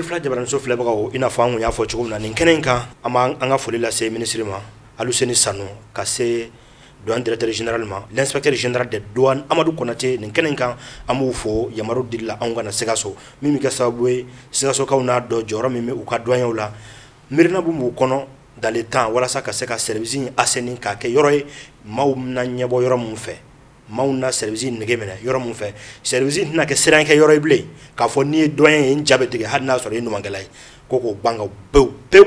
Serifila Jabaraninso filɛbagaw, i n'a fɔ an kun y'a fɔ cogo min na, nin kɛnɛ in kan, an b'an ka foli lase minisiri ma, Aluseni Sanu, ka se douane directeur général ma, l'inspecteur général des douanes Amadu Konate. Nin kɛnɛ in kan, an b'u fo yamaru dili la anw ka na Sikaso, min bɛ kɛ sababu ye Sikasokaw n'a dɔn jɔyɔrɔ min bɛ u ka douaniers la, miirina b'u kɔnɔ dans le temps, walasa ka se ka service in assainir, k'a kɛ yɔrɔ ye maaw bɛna ɲɛbɔ yɔrɔ min fɛ, maaw na service nege minɛ yɔrɔ min fɛ. Service tɛna kɛ sirankɛ yɔrɔ ye bilen, k'a fɔ n'i ye douanier ye, n ja bɛ tigɛ, hali n'a sɔrɔ i ye ɲumankɛla ye, ko k'o ban ka pewu pewu,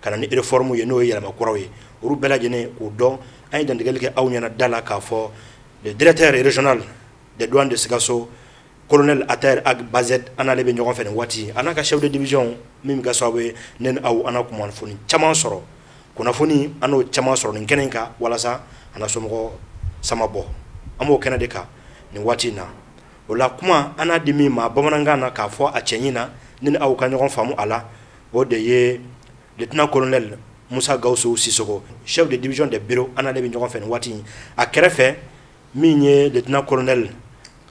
ka na ni réforme ye, n'o ye yɛlɛma kuraw ye. Olu bɛɛ lajɛlen k'o dɔn, an ye dantigɛli kɛ aw ɲɛna da la k'a fɔ le directeur régional des douanes de Sikaso, colonel Ater Ag Bazed, an n'ale bɛ ɲɔgɔn fɛ nin waati, a n'a ka chef de division, min bɛ kɛ sababu ye ne ni aw an na kunnafoni caman sɔrɔ, kunnafoni an n'o caman sɔrɔ nin kɛnɛ in kan, walasa a na somɔgɔ sama bɔ. An b'o kɛnɛ de kan nin waati in na. O la, kuma an n'a di min ma bamanankan na k'a fɔ a cɛɲi na, ne ni aw ka ɲɔgɔn faamu a la, o de ye lieutenant colonel Musa Gawusu Sisoko, chef de division des bureaux. An n'ale bɛ ɲɔgɔn fɛ nin waati in. A kɛrɛfɛ, min ye lieutenant colonel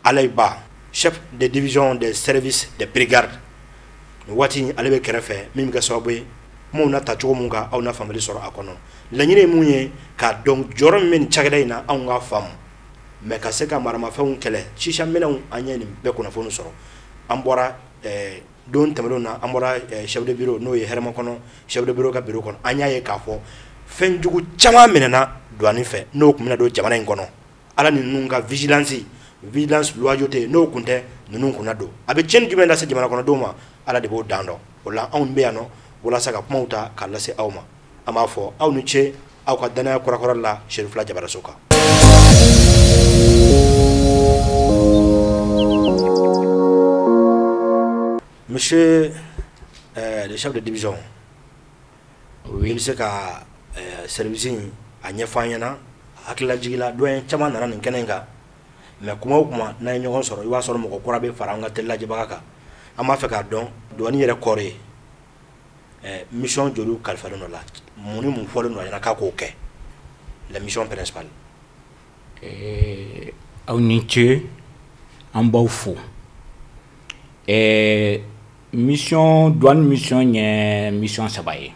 Alayi Ba, chef de division des services des brigades, nin waati in ale bɛ kɛrɛfɛ, min bɛ kɛ sababu ye kumaw na ta cogo mun kan, aw na faamuyali sɔrɔ a kɔnɔ. Laɲini ye mun ye? K'a dɔn jɔyɔrɔ min bɛ nin cakɛda in na, anw k'a faamu, mais ka se ka maramafɛnw kɛlɛ, sisa minɛnw, an ye nin bɛɛ kunnafoni sɔrɔ. An bɔra don tɛmɛnenw na, an bɔra chef de bureau, n'o ye Hɛrɛmakɔnɔ chef de bureau ka bureau kɔnɔ, an y'a ye k'a fɔ fɛn jugu caman minɛna douane fɛ, n'o tun bɛna don jamana in kɔnɔ. Ala ni ninnu ka vigilance loyauté, n'o tun tɛ, ninnu kun na don. A bɛ tiɲɛni jumɛn lase jamana kɔnɔdenw ma? Ala de b'o dan dɔn. O la, anw bɛ yan nɔ walasa ka kumaw ta k'a lase aw ma. An b'a fɔ aw ni ce aw ka danaya kɔrɔkɔrɔ la Serifila Jabaraso kan. Monsieur le chef de division, i bɛ se ka service in a ɲɛfɔ an ɲɛna? Hakililajigin la, caman nana nin kɛnɛ in kan, mais kuma o kuma n'an ye ɲɔgɔn sɔrɔ, i b'a sɔrɔ mɔgɔ kura bɛ fara an ka télé lajɛbaga kan. An b'a fɛ k'a dɔn douane yɛrɛ kɔrɔ ye, mission joli kalifalen dɔ la, mun ni mun fɔlen don a ɲɛna k'a k'o kɛ, la mission principale? Aw ni ce, an b'aw fo. Mission douane, mission ye mission saba ye.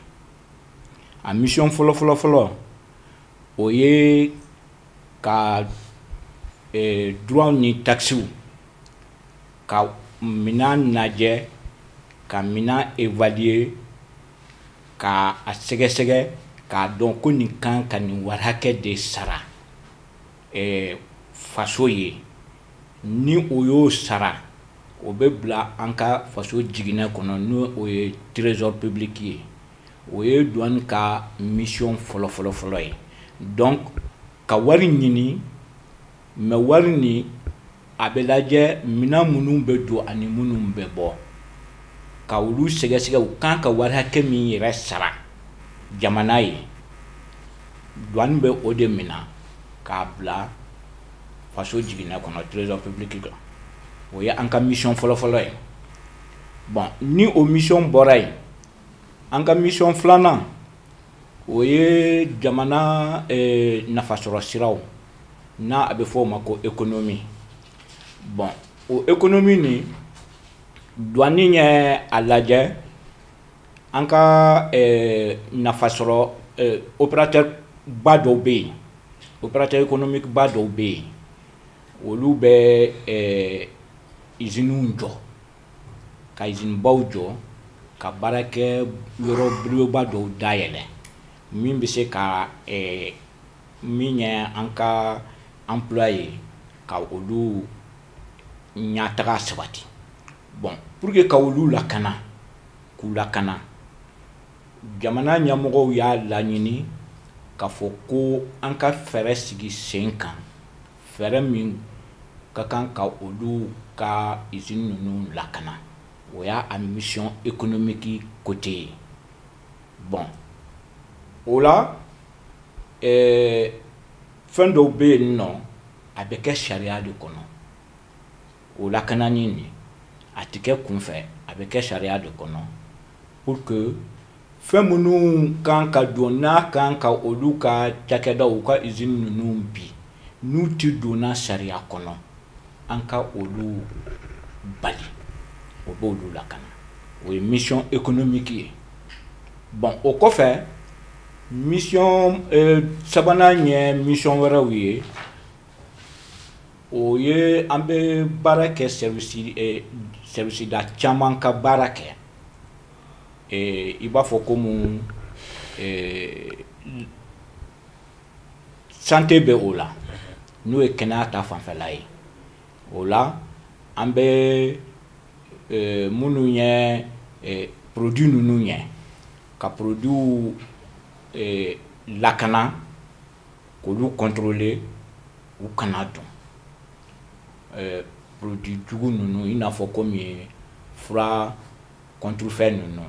A mission fɔlɔ fɔlɔ fɔlɔ, o ye ka droit ni taxes, ka minan lajɛ, ka minan évaluer, ka a sɛgɛsɛgɛ, k'a dɔn ko nin kan ka nin wari hakɛ de sara faso ye. Ni o y'o sara, o bɛ bila an ka faso jiginɛ kɔnɔ, n'o o ye trésor public ye. O ye douane ka mission fɔlɔ fɔlɔ fɔlɔ ye. Donc ka wari ɲini, mais wari nin a bɛ lajɛ minan minnu bɛ don ani minnu bɛ bɔ, ka olu sɛgɛsɛgɛ, u kan ka wari hakɛ min yɛrɛ sara jamana ye. Douane bɛ o de minɛ k'a bila faso jiginɛ kɔnɔ, trésor public kan. O ye an ka mission fɔlɔ fɔlɔ ye. Bon, ni o mission bɔra yen, an ka mission filanan, o ye jamana nafasɔrɔ siraw, n'a a bɛ fɔ o ma ko économie. Bon, o économie nin, douane ye a lajɛ an ka nafasɔrɔ opérateur ba dɔw bɛ yen, opérateur économique ba dɔw bɛ yen, olu bɛ usines jɔ, ka usine baw jɔ, ka baarakɛ yɔrɔ belebeleba dɔw dayɛlɛ, min bɛ se ka min ye an ka emploi ye, ka olu ɲɛtaga sabati. Bon, pour que ka olu lakana, k'u lakana, jamana ɲɛmɔgɔw y'a laɲini k'a fɔ ko an ka fɛɛrɛ sigi sen kan, fɛɛrɛ min ka kan ka olu ka usine ninnu lakana. O y'a a mission économique côté ye. Bon, o la, fɛn dɔw bɛ yen nɔ, a bɛ kɛ sariya de kɔnɔ. O lakanani nin, a tɛ kɛ kunfɛ, a bɛ kɛ sariya de kɔnɔ, pour que fɛn minnu kan ka don, n'a kan ka olu ka cakɛdaw, u ka usine ninnu bi, n'u ti donna sariya kɔnɔ, an ka olu bali. O b'olu lakana. O ye mission économique ye. Bon, o kɔfɛ, mission sabanan ye mission wɛrɛw ye. O ye an bɛ baara kɛ service da caman ka baara kɛ. I b'a fɔ komi santé bɛ o la, n'o ye kɛnɛya ta fanfɛla ye. O la, an bɛ minnu ye produit ninnu ye, ka produit lakana, k'olu contrôler u kana dɔn produit jugu ninnu, i n'a fɔ komi fura contrefait ninnu,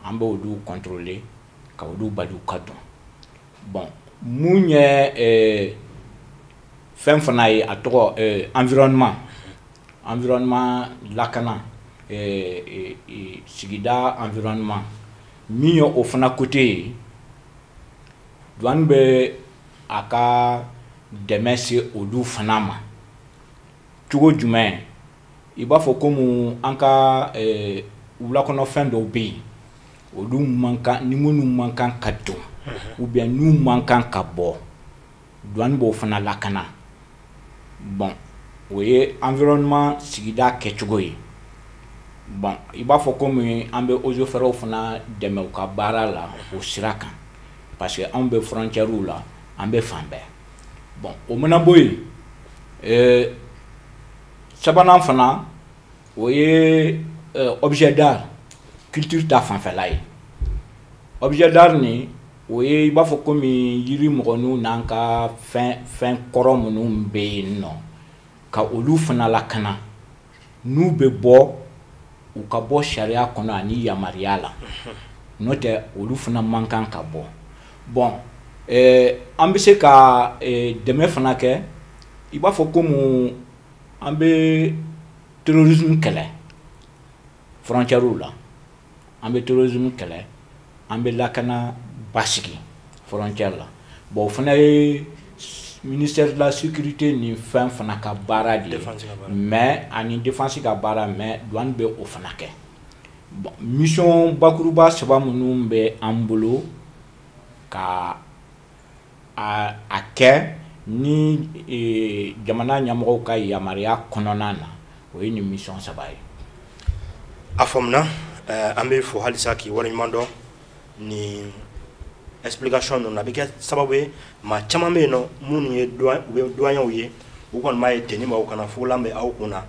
an bɛ olu contrôler ka olu bali u ka dɔn. Bon, mun ye fɛn fana ye, a tɔgɔ environnement lakana, sigida environnement, min ye o fana côté ye, douane bɛ a ka dɛmɛ se olu fana ma cogo jumɛn? I b'a fɔ komi an ka wulakɔnɔfɛn dɔw bɛ yen, olu man kan ni minnu man kan ka don ou bien n'u man kan ka bɔ, douane b'o fana lakana. Bon, o ye environnement sigida kɛcogo ye. Bon, i b'a fɔ komi an bɛ eaux et forêts fana dɛmɛ u ka baara la o sira kan, parce que anw bɛ frontière la, an bɛ fan bɛɛ. Bon, o mana bɔ yen, sabanan fana, o ye objet d'art, culture ta fanfɛla ye. Objet d'art nin, o ye i b'a fɔ komi yiri mɔgɔninw n'an ka fɛn kɔrɔ minnu bɛ yen nɔ, ka olu fana lakana, n'u bɛ bɔ, u ka bɔ sariya kɔnɔ ani yamaruya la, n'o tɛ olu fana man kan ka bɔ. Bon, an bɛ se ka dɛmɛ fana kɛ, i b'a fɔ komi an bɛ terrorisme kɛlɛ frontière la, an bɛ terrorisme kɛlɛ, an bɛ lakana basigi frontière la. Bon, o fana ye ministère de la sécurité ni fɛn fana ka baara de ye, mais ani défense ka baara, mais douane bɛ o fana kɛ. Bon, mission bakuruba saba minnu bɛ an bolo ka a kɛ ni jamana ɲɛmɔgɔw ka yamaruya kɔnɔna na, o ye nin mission saba ye. A faamuna. An bɛ fo halisa k'i waleɲuman dɔn nin explication ninnu na. A bɛ kɛ sababu ye, maa caman bɛ yen nɔ minnu ye u bɛ douaniers ye, u kɔni b'a ye tenue b'aw kana, fugulan bɛ aw kun na,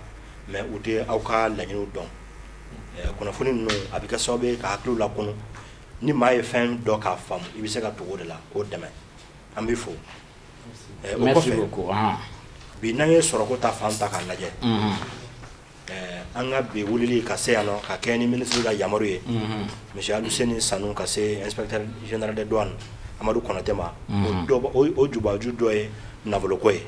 mais u tɛ aw ka laɲiniw dɔn. Kunnafoni ninnu a bɛ kɛ sababu ye ka hakiliw lakunu. Ni maa ye fɛn dɔ k'a faamu, i bɛ se ka tugu o de la k'o dɛmɛ. An b'i fo. O Merci kɔfɛ, beaucoup. bi n'an ye sɔrɔko ta fan ta k'a lajɛ, an ka bi wulili ka se yan nɔ ka kɛ ni minisiri ka yamaru ye, monsieur Aluseni Sanu, ka se inspecteur général des douanes Amadu Konate ma, o dɔ o jubaju dɔ ye nafoloko ye,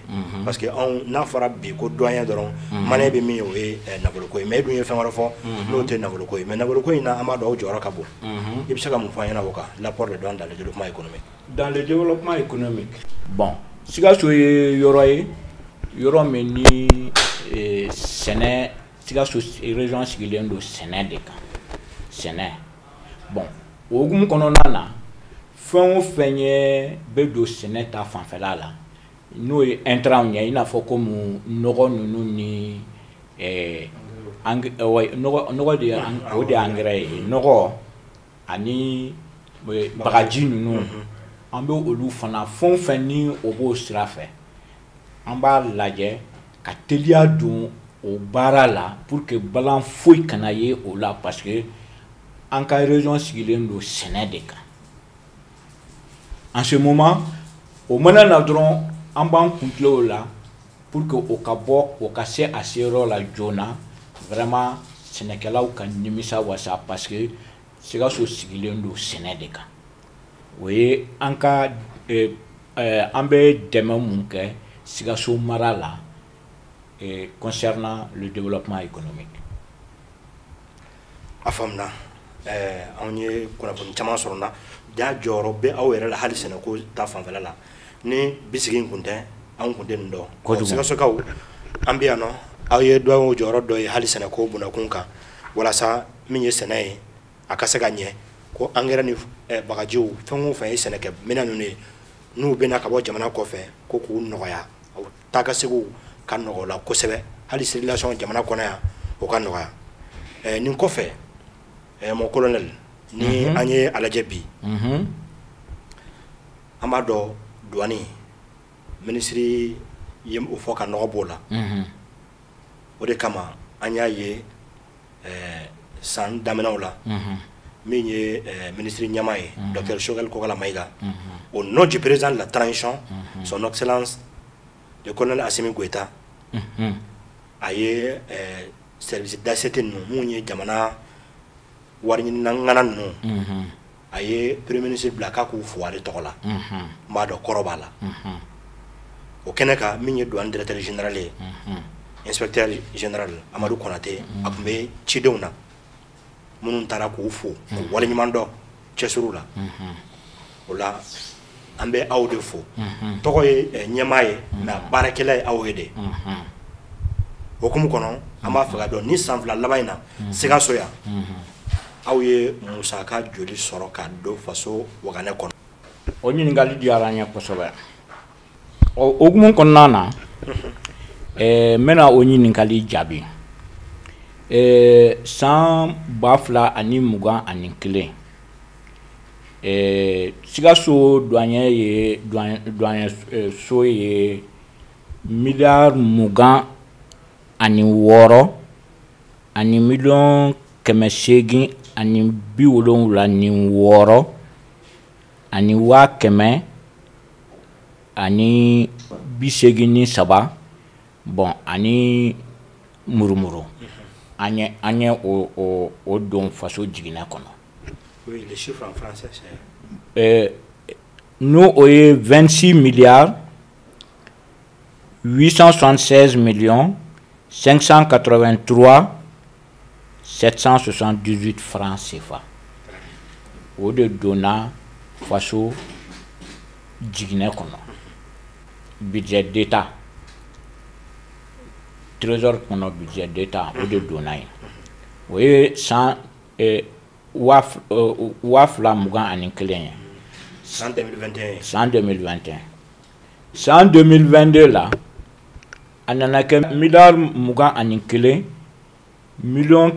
parce que anw n'a fɔra bi ko douanier dɔrɔn, malien bɛ min ye, o ye nafoloko ye. Mais e dun ye fɛn wɛrɛ fɔ n'o tɛ nafoloko ye. Mais nafoloko in na, an b'a dɔn aw jɔyɔrɔ ka bon. I bɛ se ka mun fɔ an ɲɛna o kan, l'apport de douane dans le développement économique? Dans le développement économique, bon, Sikaso ye yɔrɔ ye, yɔrɔ min ni sɛnɛ, Sikaso région sigilen don sɛnɛ de kan, sɛnɛ. Bon, o hukumu kɔnɔna na, fɛn o fɛn ye bɛ don sɛnɛ ta fanfɛla la, n'o ye intrant ye, i n'a fɔ komi nɔgɔ ninnu ni nɔgɔ de ye, o de ye engrais ye, nɔgɔ ani bagaji ninnu, an bɛ olu fana, fɛn o fɛn ni o b'o sira fɛ, an b'a lajɛ ka teliya don o baara la pour que balan foyi kana ye o la, parce que an ka région sigilen don sɛnɛ de kan. En ce moment, o mana na dɔrɔn, an b'an kun tilen o la pour que o ka bɔ, o ka se a seyɔrɔ la joona, vraiment sɛnɛkɛlaw ka nimisa wasa, parce que Sikaso sigilen don sɛnɛ de kan. O ye an ka an bɛ dɛmɛ mun kɛ Sikaso mara la concernant le développement économique. A faamuna. Anw ye kunnafoni caman sɔrɔ na ja jɔyɔrɔ bɛ aw yɛrɛ la hali sɛnɛko ta fanfɛla la. Ni bisigi in kun tɛ, anw kun tɛ nin dɔn. Kojugu. Sikasokaw, an bɛ yan nɔ, aw ye douane jɔyɔrɔ dɔ ye hali sɛnɛko bundakun kan. Walasa min ye sɛnɛ ye, a ka se ka ɲɛ, ko angɛrɛ ni bagajiw, fɛn o fɛn ye sɛnɛkɛ minɛn ninnu ye, n'u bɛna ka bɔ jamana kɔfɛ, ko k'u nɔgɔya, taa ka segu ka nɔgɔ la kosɛbɛ, hali circulation jamana kɔnɔ yan, o ka nɔgɔya. Nin kɔfɛ, mon colonel, ni an ye a lajɛ bi, an b'a dɔn douane minisiri ye o fɔ ka nɔgɔ b'o la. O de kama an y'a ye san daminɛw la, min ye minisiri ɲɛmaa ye, docteur Choguel Kokalla Maïga, au nom du président de la transition, son excellence le colonel Assimi Goïta, a ye service d'ACT ninnu, mun ye jamana wari ɲinina ŋana ninnu, a ye premier ministre bila k'a k'u fo ale tɔgɔ la. N b'a dɔn kɔrɔ b'a la. O kɛnɛ kan, min ye douane directeur général ye, inspecteur général Amadu Konate, a tun bɛ cidenw na minnu taara k'u fo, k'u waleɲuman dɔn cɛsiriw la. O la, an bɛ aw de fo. Tɔgɔ ye ɲɛmaa ye, mais a baarakɛla ye aw ye de. O hukumu kɔnɔ, an b'a fɛ ka dɔn ni san 2 laban in na, Sikaso yan, aw ye musaka joli sɔrɔ ka don faso waganɛ kɔnɔ? O ɲininkali diyara an ye kosɛbɛ. O hukumu kɔnɔna na, n bɛna o ɲininkali jaabi. San 2021, Sikaso douanier ye, douanier so ye miliyari 26 ani miliyɔn 876 ani 183,00, bon, ani murumuru, an ye o don faso jiginɛ kɔnɔ. Oui, les chiffres en français, c'est N'o o ye 26 milliards 876 millions 583 778 francs CFA. O de donna faso jiginɛ kɔnɔ, budget d'État, trésor kɔnɔ, budget d'État, o de donna yen. O ye san 2021 ye. San 2021. San 2021. San 2022 la, a nana kɛ miliyari 21 miliyɔn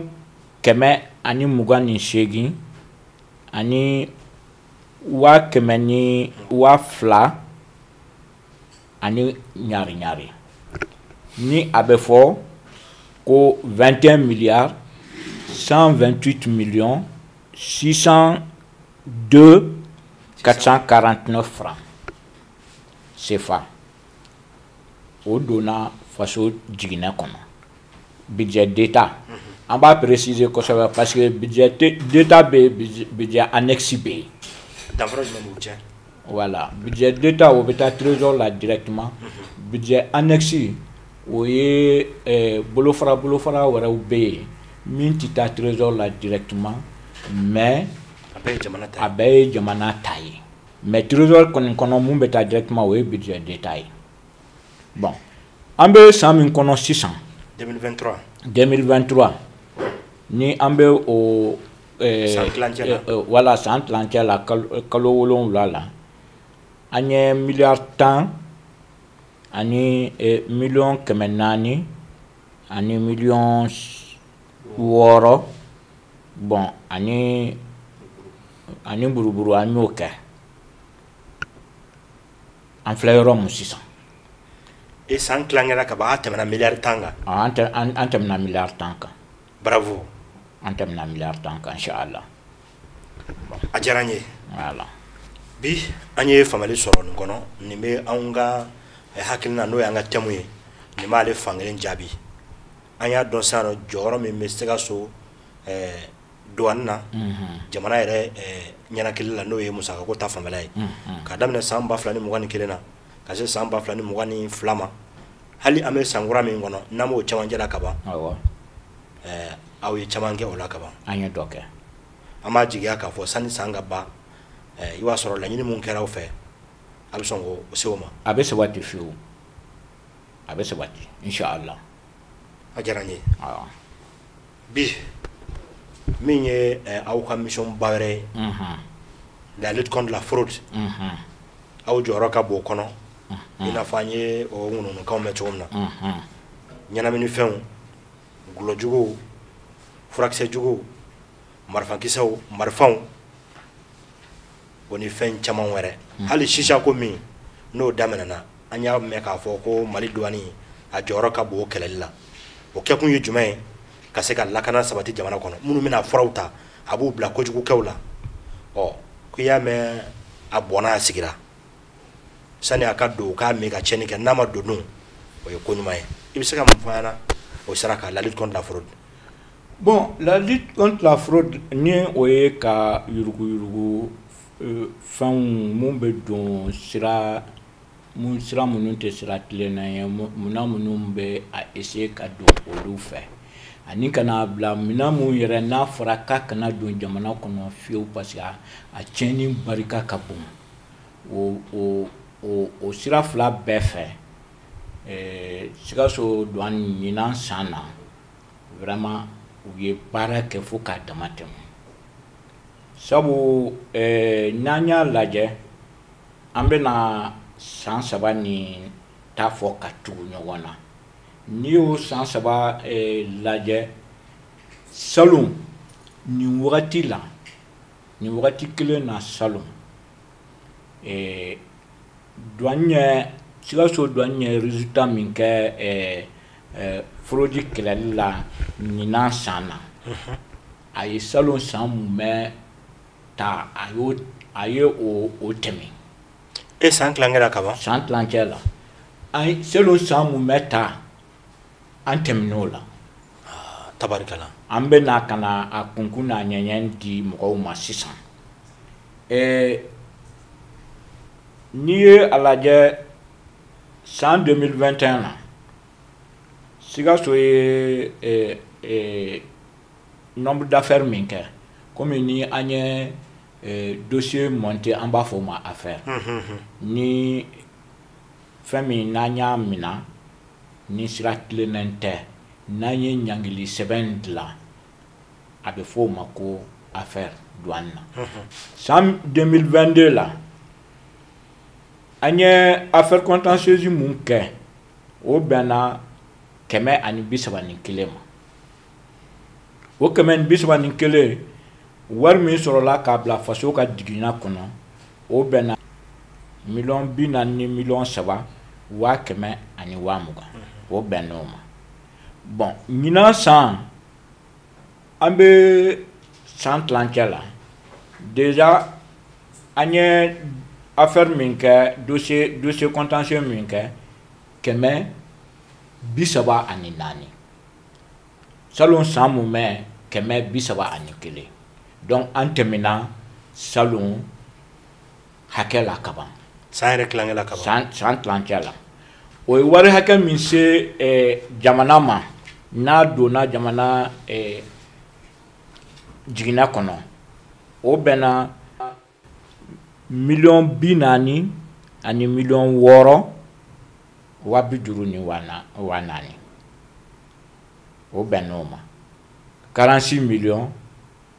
128 ani 102,000 ani ɲari ɲari, ni a bɛ fɔ ko 21 milliards 128 millions 602 449 francs CFA. O donna faso jiginɛ kɔnɔ, budget d'État. An b'a préciser kosɛbɛ parce que budget d'État bɛ yen, budget annexe bɛ yen. Danfara jumɛn b'u cɛ? Voilà, budget d'État, o bɛ taa trésor la directement. Budget annexe, o ye bolofara bolofara wɛrɛw bɛ yen min tɛ taa trésor la directement, mais a bɛɛ ye jamana ta ye. A bɛɛ ye jamana ta ye, mais trésor kɔni kɔnɔ, mun bɛ taa directement, o ye budget d'État ye. Bon, an bɛ san min kɔnɔ sisan, 2023. 2023, ni an bɛ o san tilancɛ la. Voilà, san tilancɛ la, kalo 7 la, an ye miliyari 10 ani miliyɔn 400 ani miliyɔn 6, bon, ani buruburu, an y'o kɛ. An filɛ yɔrɔ mun sisan. E, san tilankɛra ka ban, a tɛmɛna miliyari 10 kan. An tɛmɛna miliyari 10 kan. Bravo. An tɛmɛna miliyari 10 kan, inchallah. A diyara n ye. Voilà. Bi, an ye faamuyali sɔrɔ nin kɔnɔ. Nin bɛ anw ka hakilina, n'o y'an ka thème ye, nin b'ale fankelen jaabi. An y'a dɔn sisan jɔyɔrɔ min bɛ Sikaso douane na jamana yɛrɛ ɲɛnakili la, n'o ye musakako ta fanfɛla ye, k'a daminɛ san 2021 na ka se san 2022 ma. Hali an bɛ san kura min kɔnɔ, n'an b'o cɛmancɛ la kaban, aw ye caman kɛ o la kaban. An ye dɔ kɛ. An b'a jigiya k'a fɔ sani san ka ban, i b'a sɔrɔ laɲini mun kɛra aw fɛ, a bɛ sɔn k'o se o ma. A bɛ sabati fiyewu, a bɛ sabati, inchallah. A diyara n ye. Bi Min ye aw ka mission ba wɛrɛ ye, la lutte contre la fraude, aw jɔyɔrɔ ka bon o kɔnɔ, i n'a fɔ an ye o ŋunuŋunukanw mɛn cogo min na. Ɲɛnaminifɛnw, gulɔjuguw, furakisɛjuguw, marifakisɛw, marifaw, o ni fɛn caman wɛrɛ. Hali sisa ko min n'o daminɛna, an y'a mɛn k'a fɔ ko Mali douane a jɔyɔrɔ ka bon o kɛlɛli la. O kɛkun ye jumɛn ye? Ka se ka lakana sabati jamana kɔnɔ. Minnu bɛna furaw ta, a b'u bila kojugukɛw la. Ɔ, ko i y'a mɛn, a bɔnna, a sigira sani a ka don u k'a min ka tiɲɛni kɛ. N'a ma don dun, o ye ko ɲuman ye. I bɛ se ka mun fɔ an ɲɛna o sira kan, la lutte contre la fraude? Bon, la lutte contre la fraude, ni o ye ka yuruguyurugu fɛnw mun bɛ don sira mun, sira minnu tɛ sira tilennen ye, minɛn minnu bɛ a essayer ka don olu fɛ, ani ka n'a bila minɛn mun yɛrɛ n'a fɔra k'a kana don jamana kɔnɔ fiyewu, parce que a tiɲɛni barika ka bon, o sira fila bɛɛ fɛ, Sikaso douane ɲinan san na, vraiment u ye baara kɛ fo k'a dama tɛmɛ. Sabu n'an y'a lajɛ, an bɛna san 3 nin ta fɔ ka tugu ɲɔgɔn na. N'i y'o san 3 lajɛ, salon nin wagati la, nin wagati kelen na, salon douane ɲɛ, Sikaso douane ɲɛ résultat min kɛ fraude kɛlɛli la ɲinan san na, a ye salon san mumɛ ta, a ye o tɛmɛ. E, san tilancɛ la kaban? San tilancɛ la, an salon san mumɛ ta, an tɛmɛn'o la. Tabarikala. An bɛ na ka na a kunkun n'a ɲɛɲɛ di mɔgɔw ma sisan. N'i ye a lajɛ, san 2021 na, Sikaso ye nombre d'affaires min kɛ, komi ni an ye dossier monté, an b'a fɔ o ma affaire, ni fɛn min n'an y'a minɛ ni sira tilennen tɛ, n'an ye ɲangili sɛbɛn dilan, a bɛ fɔ o ma ko affaire douane na. San 2022 la, an ye affaire contentieuse mun kɛ, o bɛnna 131 ma. O 131, wari min sɔrɔla k'a bila faso ka jiginna kɔnɔ, o bɛnna miliyɔn 40 ni miliyɔn 3 100 ani 20 000, o bɛnn'o ma. Bon, ɲinan san, an bɛ san tilancɛ la déjà, an ye affaire min kɛ, dossier contentieux min kɛ, 134. Salon san mumɛ, 131. Donc an tɛmɛna salon hakɛ la kaban. San yɛrɛ tilancɛ la kaban. San tilancɛ la, o ye wari hakɛ min se jamana ma, n'a donna jamana jiginɛ kɔnɔ, o bɛnna miliyɔn 40 ani miliyɔn 6 50 ni 4000, o bɛnn'o ma, 46 millions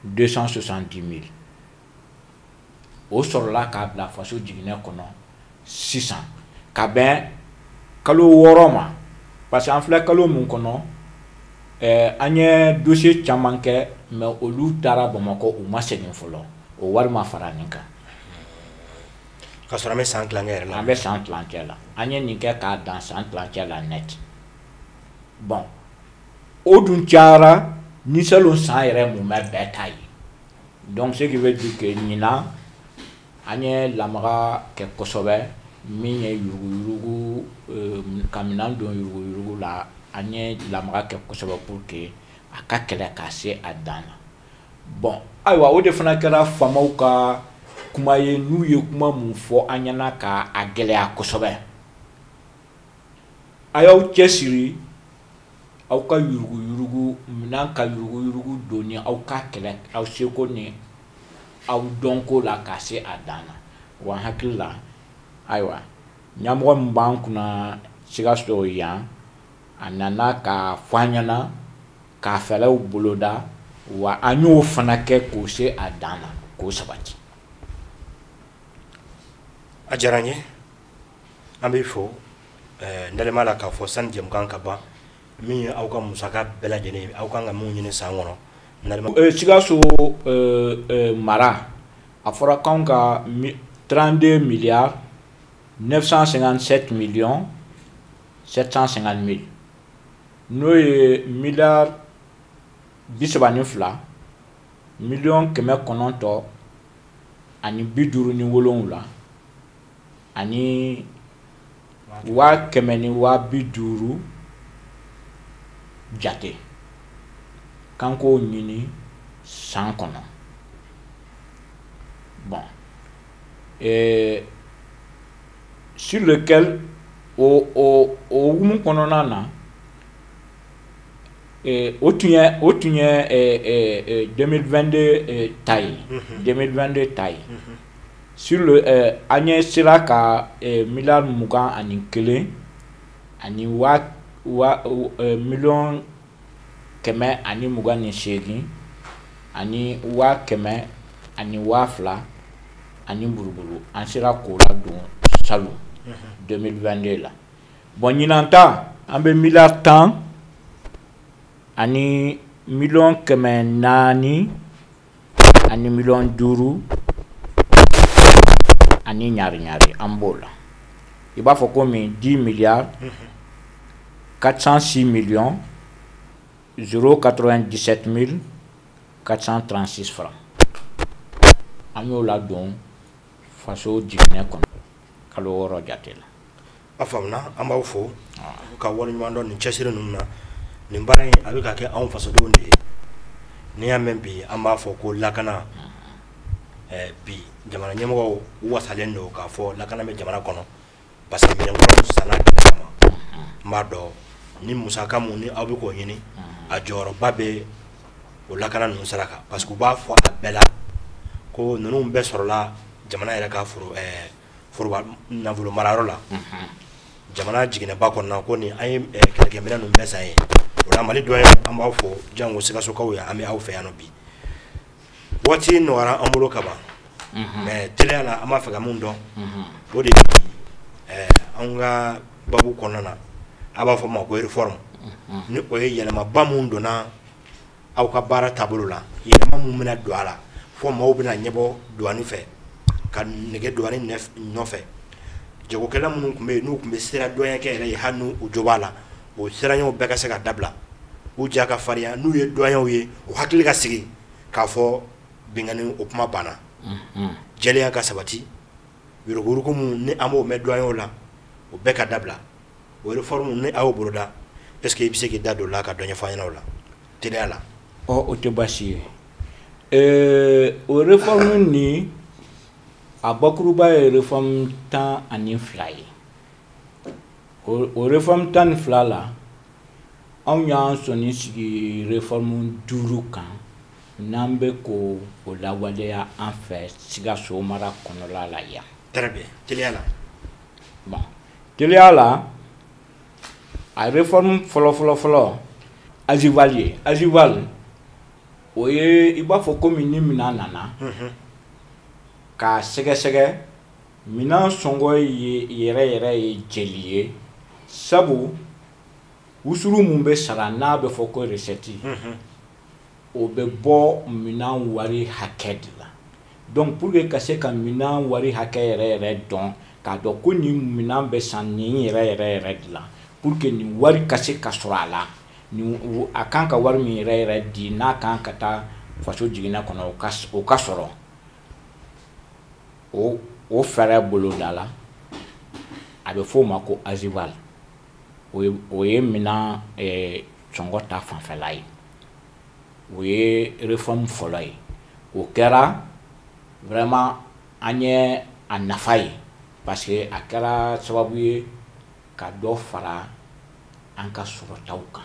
270 mille. O sɔrɔla k'a bila faso jiginɛ kɔnɔ sisan ka bɛn kalo 6 ma, parce que an filɛ kalo mun kɔnɔ, an ye dossier caman kɛ, mais olu taara Bamakɔ, u ma segin fɔlɔ, o wari ma fara nin kan. Ka sɔrɔ an bɛ san tilancɛ yɛrɛ la. An bɛ san tilancɛ la, an ye nin kɛ k'a dan san tilancɛ la net. Bon, o dun cayara ni salon san yɛrɛ mumɛ bɛɛ ta ye. Donc ce qui veut dire que ɲinan an ye lamaga kɛ kosɛbɛ. Min ye yuruguyurugu, ka minɛn don yuruguyurugu la, an ye lamaga kɛ kosɛbɛ pour que a ka kɛlɛ k'a se a dan na. Bon, ayiwa, o de fana kɛra faamaw ka kuma ye, n'u ye kuma mun fɔ an ɲɛna ka a gɛlɛya kosɛbɛ: a y'aw cɛsiri, aw ka yuruguyurugu minɛn, ka yuruguyurugu don ni aw ka kɛlɛ aw seko ni aw dɔnko la k'a se a dan na. Wa n hakili la, ayiwa, ɲɛmɔgɔ min b'an kunna Sikaso yan, a nana k'a fɔ an ɲɛna k'a fɛɛrɛw boloda. Wa an y'o fana kɛ k'o se a dan na, k'o sabati. A diyara n ye, an b'i fo. N dalen b'a la k'a fɔ sani jɛmukan ka ban, min ye aw ka musaka bɛɛ lajɛlen ye, aw kan ka mun ɲini san kɔnɔ. Sikaso mara, a fɔra k'anw ka 32 milliards 957 millions 750 mille, n'o ye miliyari 32 miliyɔn 957 ani 150,000 jate, k'an k'o ɲini san kɔnɔ. Bon, sur lequel o hukumu kɔnɔna na, o tun ye 2022 ta ye, 2022 ta ye. Sur le an ye sera ka miliyari 21 ani waa waa miliyɔn 128 ani 102,000 ani buruburu, an sera k'o ladon salon 2022 la. Bon, ɲinan ta, an bɛ miliyari 10 ani miliyɔn 400 ani miliyɔn 5 ani ɲari ɲari, an b'o la. I b'a fɔ komi 10 milliards 406 millions 097 mille 436 francs, an y'o ladon faso jiginɛ kɔnɔ kalo 6 jate la. A faamuna, an b'aw fo ka waleɲuman dɔn nin cɛsiri ninnu na. Nin baara in, a bɛ ka kɛ anw fasodenw de ye. N'i y'a mɛn bi an b'a fɔ ko lakana, bi jamana ɲɛmɔgɔw wasalen don k'a fɔ lakana bɛ jamana kɔnɔ, parce que minɛnkuraw sanna kɛlɛ kama. N b'a dɔn ni musaka mun ni aw bɛ k'o ɲini, a jɔyɔrɔba bɛ o lakana ninnu sira kan, parce que u b'a fɔ a bɛɛ la ko ninnu bɛɛ sɔrɔla jamana yɛrɛ ka foroba nafolo marayɔrɔ la, jamana jiginɛba kɔnɔna, ko nin an ye kɛlɛkɛminɛn ninnu bɛɛ san ye. O la, Mali dɔ ye, an b'aw fo jango Sikasokaw ye. An bɛ aw fɛ yan nɔ bi, waati nɔgɔyara an bolo ka ban, mais teliya la, an b'a fɛ ka mun dɔn, o de ye anw ka babu kɔnɔna na, a b'a fɔ ma ko réforme, ni o ye yɛlɛmaba mun donna aw ka baara taabolo la, yɛlɛma mun bɛna don a la fo maaw bɛna ɲɛbɔ douane fɛ ka nɛgɛ douane nɔfɛ. Jagokɛla minnu tun bɛ yen, n'u tun bɛ sira dɔnyakɛ yɛrɛ ye, hali n'u jo b'a la, o siranɲɛw bɛɛ ka se ka dabila, u ja ka farinya, n'u ye dɔnyaw ye, u hakili ka sigi k'a fɔ binkanni o kuma banna, jɛlenya ka sabati, yuruguyurugu mun ni an b'o mɛn dɔnyaw la, o bɛɛ ka dabila. O réforme ni a y'o boloda, est ce que i bɛ se k'i da don o la ka dɔ ɲɛfɔ an ɲɛna o la teliya la? Ɔ, o tɛ baasi ye. O réforme nin, a bakuruba ye réforme 12 ye. O réforme 12 la, anw y'an sɔnni sigi réforme duuru kan n'an bɛ k'o o lawaleya an fɛ Sikaso mara kɔnɔla la yan. Très bien, teliya la. Bon, teliya la, a réforme fɔlɔ fɔlɔ fɔlɔ, Azival ye. Azival, o ye i b'a fɔ komi ni minɛn nana k'a sɛgɛsɛgɛ, minɛn sɔngɔ ye yɛrɛ yɛrɛ ye jeli ye, sabu wusuru mun bɛ sara n'a bɛ fɔ ko recette, o bɛ bɔ minɛn wari hakɛ de la. Donc pour que ka se ka minɛn wari hakɛ yɛrɛ yɛrɛ dɔn, k'a dɔn ko nin minɛn bɛ san nin yɛrɛ yɛrɛ yɛrɛ de la, pour que nin wari ka se ka sɔrɔ a la, nin a kan ka wari min yɛrɛ yɛrɛ di n'a kan ka taa faso jiginɛ kɔnɔ, o ka sɔrɔ, o fɛɛrɛ boloda la, a bɛ f'o ma ko Azival. O ye minɛn sɔngɔ ta fanfɛla ye. O ye réforme fɔlɔ ye. O kɛra vraiment, an ye a nafa ye, parce que a kɛra sababu ye ka dɔ fara an ka sɔrɔtaw kan,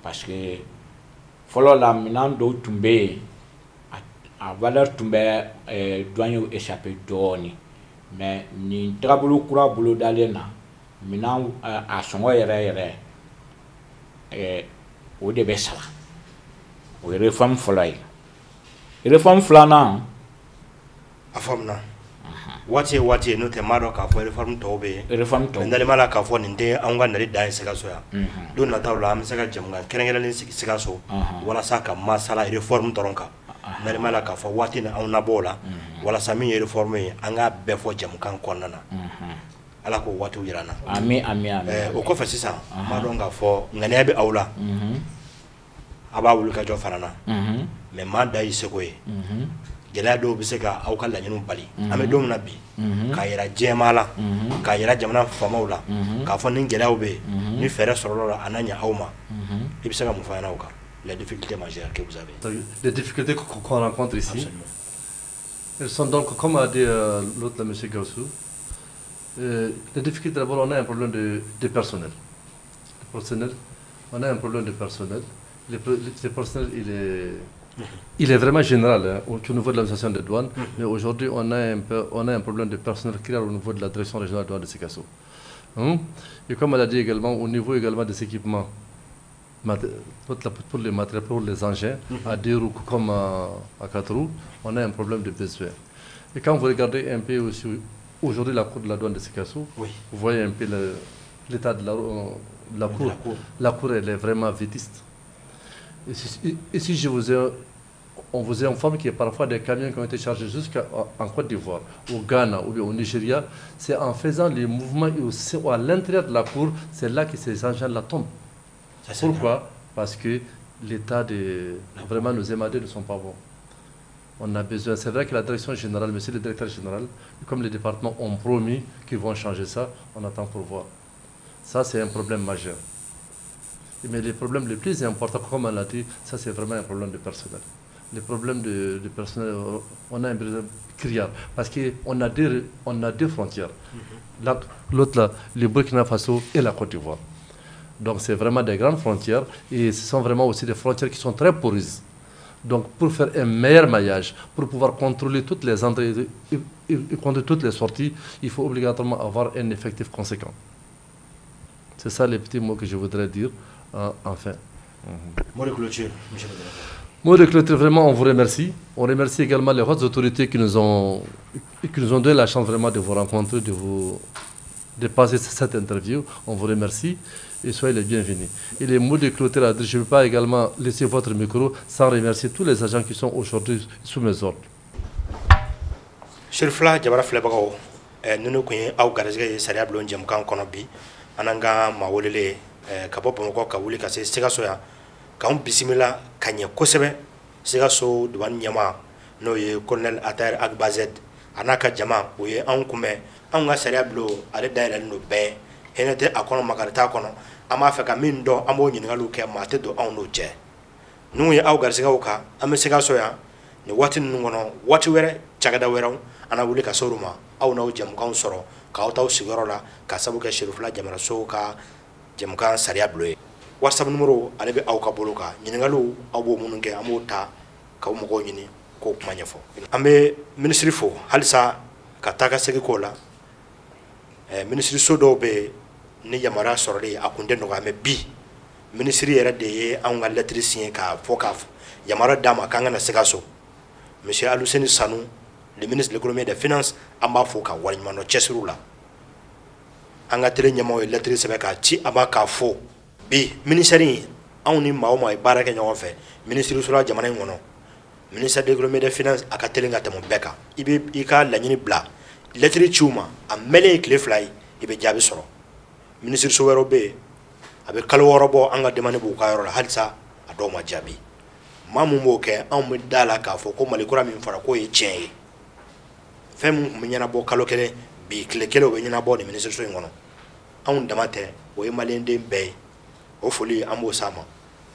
parce que fɔlɔ la, minɛn dɔw tun bɛ yen, a valeur tun bɛ douaniers échappé dɔɔnin. Mais nin tagabolo kura bolodalen na, minɛn a sɔngɔ yɛrɛ yɛrɛ, o de bɛ sara. O ye réforme fɔlɔ ye. Réforme filanan. A faamuna. Waati ye waati ye, n'o tɛ n b'a dɔn k'a fɔ réforme tɔw bɛ yen. Réforme tɔw. N dalen b'a la k'a fɔ nin tɛ anw ka nali dan ye Sikaso yan. Don nataw la, an bɛ se ka jɛmukan kɛrɛnkɛrɛnnen sigi Sikaso walasa ka masala réforme dɔrɔn kan. N dalen b'a la k'a fɔ waati ni anw nabɔ o la, walasa min ye réforme ye, an k'a bɛɛ fɔ jɛmukan kɔnɔna na. Ala k'o waatiw jira an na. Ami, ami, ami. O kɔfɛ sisan, n b'a dɔn k'a fɔ ŋaniya bɛ aw la, a b'a wuli ka jɔ fana na, mais maa da y'i seko ye. Gɛlɛya dɔw bɛ se ka aw ka laɲiniw bali. An bɛ don min na bi, k'a yira diɲɛmaa la, k'a yira jamana faamaw la, k'a fɔ ni gɛlɛyaw bɛ yen, ni fɛɛrɛ sɔrɔla la, a na ɲɛ aw ma. I bɛ se ka mun fɔ an ɲɛna o kan, les difficultés majeures que vous avez? Les difficultés qu'on rencontre ici, Absolument. Elles sont donc, comme a dit l'autre, M. Gaussou, les difficultés, d'abord, on a un problème de personnel. Le personnel, on a un problème de personnel. Le personnel, il est vraiment général, hein, au niveau de l'administration des douanes, mais aujourd'hui, on a un problème de personnel clair au niveau de la direction régionale des douanes de Sikasso. Hein? Et comme elle a dit également, au niveau également des équipements, pour les matériels, pour les engins, à deux roues comme à quatre roues, on a un problème de besoin. Et quand vous regardez un peu aussi, aujourd'hui, la cour de la douane de Sikasso, vous voyez un peu l'état de la cour. La cour. La cour, elle est vraiment vétuste. Et si on vous informe qu'il y a parfois des camions qui ont été chargés jusqu'en Côte d'Ivoire, au Ghana ou bien au Nigeria, c'est en faisant les mouvements et aussi à l'intérieur de la cour, c'est là que ces engins-là tombent. Ça, c'est Pourquoi? grave. Parce que l'état de... Vraiment, nos MAD ne sont pas bons. On a besoin. C'est vrai que la direction générale, monsieur le directeur général, comme les départements ont promis qu'ils vont changer ça, on attend pour voir. Ça, c'est un problème majeur. Mais les problèmes les plus importants, comme on l'a dit, ça c'est vraiment un problème de personnel. Les problèmes de personnel, on a un problème criard. Parce qu'on a deux frontières. L'autre, là, le Burkina Faso et la Côte d'Ivoire. Donc c'est vraiment des grandes frontières et ce sont vraiment aussi des frontières qui sont très poreuses. Donc pour faire un meilleur maillage, pour pouvoir contrôler toutes les entrées et contrôler toutes les sorties, il faut obligatoirement avoir un effectif conséquent. C'est ça les petits mots que je voudrais dire, enfin. Mot de clôture, monsieur le directeur. Mot de clôture, vraiment, on vous remercie. On remercie également les hautes autorités qui nous ont donné la chance vraiment de vous rencontrer, de passer cette interview. On vous remercie et soyez les bienvenus. Et les mots de clôture, je ne veux pas également laisser votre micro sans remercier tous les agents qui sont aujourd'hui sous mes ordres. Sirifila Jabara filɛbagaw, ninnu tun ye aw garijɛgɛ ye sariya bulon jɛmukan kɔnɔ bi. An n'an ka maa welelen ka bɔ Bamakɔ ka wuli ka se Sikaso yan, k'anw bisimila ka ɲɛ kosɛbɛ, Sikaso douane ɲɛmaa, n'o ye colonel Attaher Ag Bazed, a n'a ka jama, o ye anw kunbɛn. Anw ka sariya bulon, ale dayɛlɛlen don bɛɛ, hinɛ tɛ a kɔnɔ, makari t'a kɔnɔ. An b'a fɛ ka min dɔn, an b'o ɲininkaliw kɛ, maa tɛ don anw n'o cɛ. Ninnu ye aw garijɛgɛw kan. An bɛ Sikaso yan nin waati ninnu kɔnɔ. Waati wɛrɛ, cakɛda wɛrɛw, an na wuli ka se olu ma, aw n'aw jɛmukanw sɔrɔ k'aw t'aw sigiyɔrɔ la, ka sabu kɛ Sirifila Jamanaso ka jɛmukan sariya bulon ye. WhatsApp numéro, ale bɛ aw ka bolo kan. Ɲininkaliw, aw b'o minnu kɛ, an b'o ta k'aw mɔgɔw ɲini k'o kuma ɲɛfɔ. An bɛ minisiri fo halisa ka taa ka segin k'o la. Minisiriso dɔw bɛ yen ni yamaruya sɔrɔli a kun tɛ nɔgɔya, mais bi minisiri yɛrɛ de ye anw ka lettre signé k'a fɔ k'a yamaruya d'a ma k'an ka na Sikaso. Monsieur Aluseni Sanu, le ministre de l'Économie et des Finances, an b'a fo ka waleɲuman dɔn cɛsiriw la. An ka télé ɲɛmaaw ye lettre sɛbɛn k'a ci a ma k'a fo. Bi ministère in, anw ni maa o maa ye baara kɛ ɲɔgɔn fɛ minisiriso la jamana in kɔnɔ, ministère de l'Économie et des Finances, a ka teli ka tɛmɛ bɛɛ kan. I bɛ i ka laɲini bila, lettre ci u ma, a mɛnlen ye tile 2 ye, i bɛ jaabi sɔrɔ. Minisiriso wɛrɛw bɛ yen, a bɛ kalo 6 bɔ, an ka demande b'u ka yɔrɔ la, halisa a dɔw ma jaabi. Maa mun b'o kɛ, anw bɛ da la k'a fɔ ko Mali kura min fɔra k'o ye tiɲɛ ye. Fɛn min tun bɛ ɲɛnabɔ kalo 1, bi tile 1 o bɛ ɲɛnabɔ nin minisiriso in kɔnɔ. Anw dama tɛ, o ye maliyɛnden bɛɛ ye. O foli, an b'o s'a ma.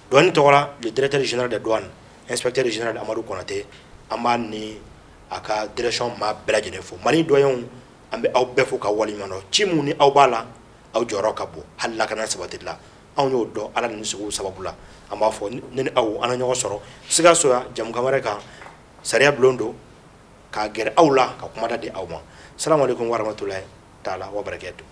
Douane tɔgɔ la, le directeur général des douanes, inspecteur général Amadu Konate, an b'a ni a ka direction maa bɛɛ lajɛlen fo. Mali doyenw, an bɛ aw bɛɛ fo ka waleɲuman dɔn. Ci mun ni aw b'a la, aw jɔyɔrɔ ka bon hali lakana sabatili la. Anw y'o dɔn Ala ni sogow sababu la. An b'a fɔ ne ni aw, an na ɲɔgɔn sɔrɔ Sikaso yan jɛmukan wɛrɛ kan. Sariya bulon don k'a gɛrɛ aw la, ka kumada di aw ma. Salamu aleykum warahmatulahi taala wa barakatuh.